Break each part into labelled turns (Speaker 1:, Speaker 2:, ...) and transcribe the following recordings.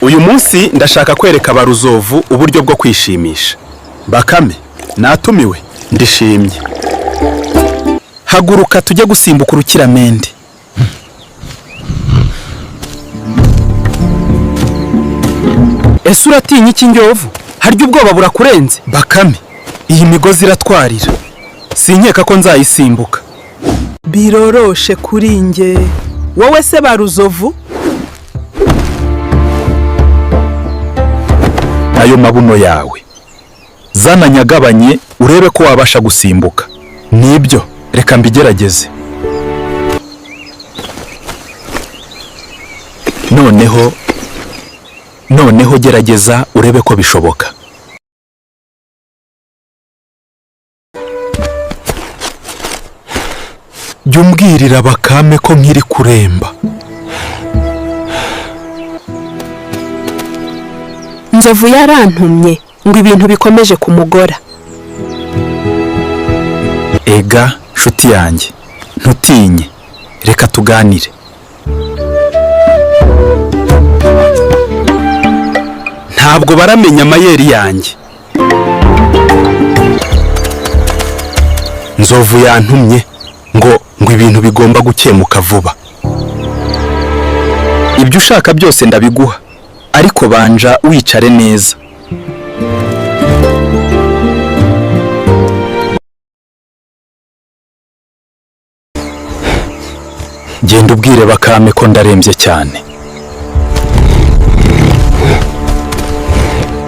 Speaker 1: Uyu munsi ndashaka kwereka abaruzovu uburyo bwo kwishimisha. Bakame, natumiwe, ndishimye. Haguruka tujye gusimbuka urukiramende. Ese uratinya iki Njovu? Harya ubwoba burakurenze? Bakame, iyi migozi iratwarira. Sinkeka ko nzayisimbuka.
Speaker 2: Biroroshe kuri nge. Wowe se Baruzovu?
Speaker 1: Ayo mabuno yawe. Zana nyagabanye urebe ko wabasha gusimbuka. Nibyo, reka mbigerageze. Noneho gerageza urebe ko bishoboka. Jya umbwirira Bakame ko nkiri kuremba.
Speaker 3: Nzovu yarantumye ngo ibintu bikomeje kumugora.
Speaker 1: Ega nshuti yanjye, ntutinye, reka tuganire. Ntabwo baramenya amayeri yanjye. Nzovu yantumye ngo ibintu bigomba gukemuka vuba. Ibyo ushaka byose ndabiguha, ariko banja wicare neza. Genda ubwire Bakame ko ndarembye cyane.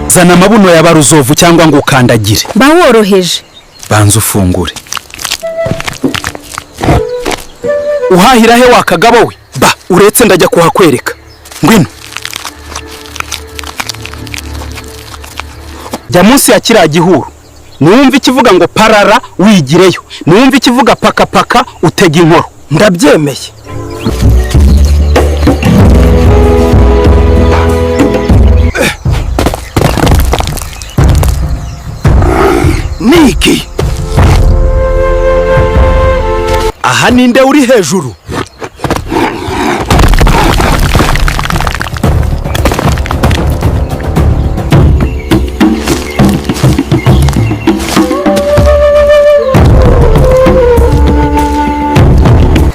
Speaker 1: Zana amabuno ya Baruzovu cyangwa ngo ukandagire.
Speaker 3: Ba woroheje.
Speaker 1: Banza ufungure. Uhahira he wa kagabo we? Ba uretse ndajya kuhakwereka. Ngwino. Jya munsi ya kiriya gihuru. Niwumva ikivuga ngo parara wigireyo. Niwumva ikivuga pakapaka utega inkoro.
Speaker 2: Ndabyemeye.
Speaker 1: Niki? Aha ninde uri hejuru?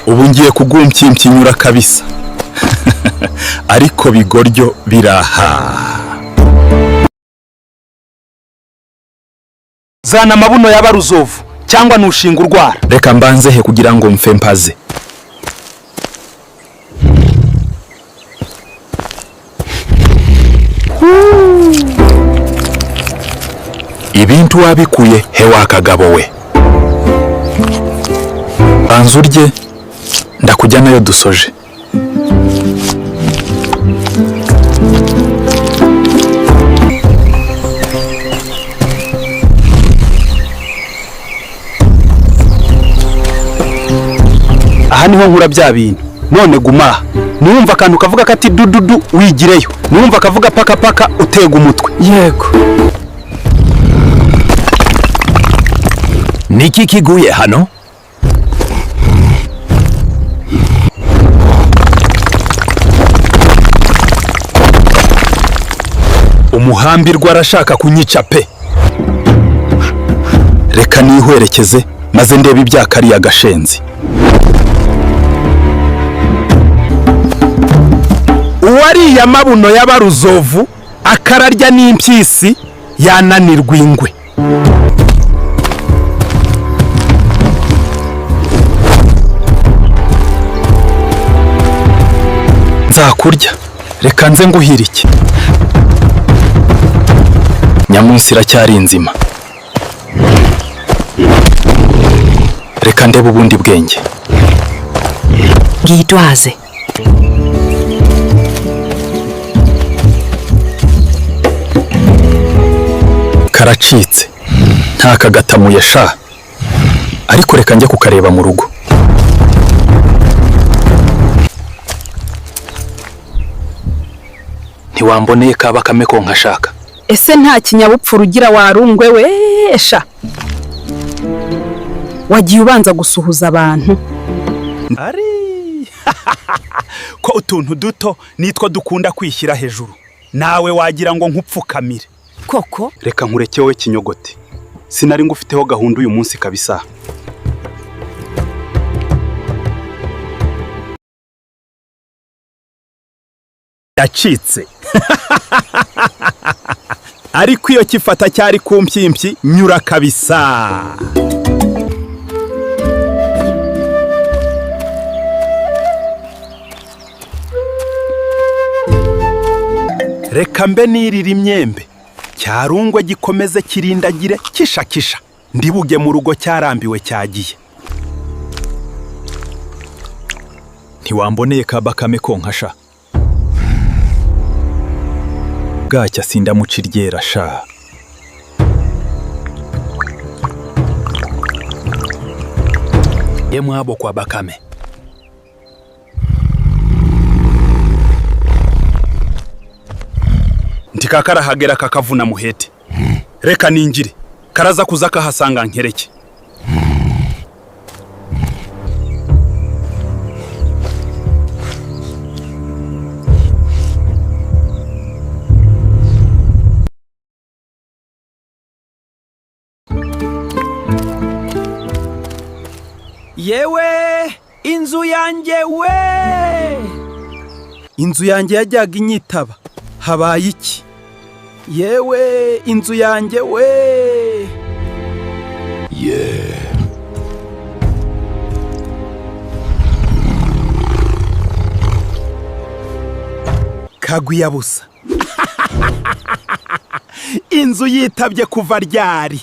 Speaker 1: Ubu ngiye kugumpyimpyinyura kabisa. Ariko bigoryo biraha. Zana amabuno ya Baruzovu cyangwa nushinga urwara. Reka mbanze he kugira ngo mfe mpaze. Ibintu wabikuye he wa kagabo we? Banza urye, ndakujya nayo dusoje. Aha niho nkura bya bintu. None guma aha. Niwumva akantu kavuga kati dududu wigireyo. Niwumva akavuga paka paka utega umutwe.
Speaker 2: Yego.
Speaker 4: Niki kiguye hano?
Speaker 1: Umuhambirwa arashaka kunyica pe. Reka nihwerekeze maze ndebe ibya kariya gashenzi. Uwariye amabuno y'abaruzovu akararya n'impyisi yananirwa ingwe. Nzakurya, reka nze nguhire iki. Nyamunsi iracyari nzima. Reka ndebe ubundi bwenge.
Speaker 3: Ngitwaze.
Speaker 1: Karacitse. Nta kagatamuye sha. Ariko reka njye kukareba mu rugo. Ntiwamboneye ka Bakame ko nkashaka.
Speaker 3: Ese nta kinyabupfura ugira warungwe we sha? Wagiye ubanza gusuhuza abantu.
Speaker 1: Ari ko utuntu duto nitwo dukunda kwishyira hejuru. Nawe wagira ngo nkupfukamire.
Speaker 4: Koko.
Speaker 1: Reka nkureke wowe kinyogote, sinari ngufiteho gahunda uyu munsi kabisa. Yacitse ariko iyo kifata cyari ku mpyimpyi nyura kabisa. Reka mbe nirira imyembe, cyarungwe gikomeze kirindagire kishakisha, ndibuge mu rugo cyarambiwe cyagiye.
Speaker 5: Ntiwamboneye ka Bakame konka sha? Bwacya sindamuca iryera sha.
Speaker 1: Ye mwabo kwa Bakame. Ntikakarahagera kakavuna muhete. Reka ningire, karaza kuza kahasanga nkereke.
Speaker 2: Yewe, inzu yanjye we! Inzu yanjye yajyaga inyitaba, habaye iki? Yewe, inzu yanjye we!
Speaker 1: Kagwiya busa. Inzu yitabye kuva ryari?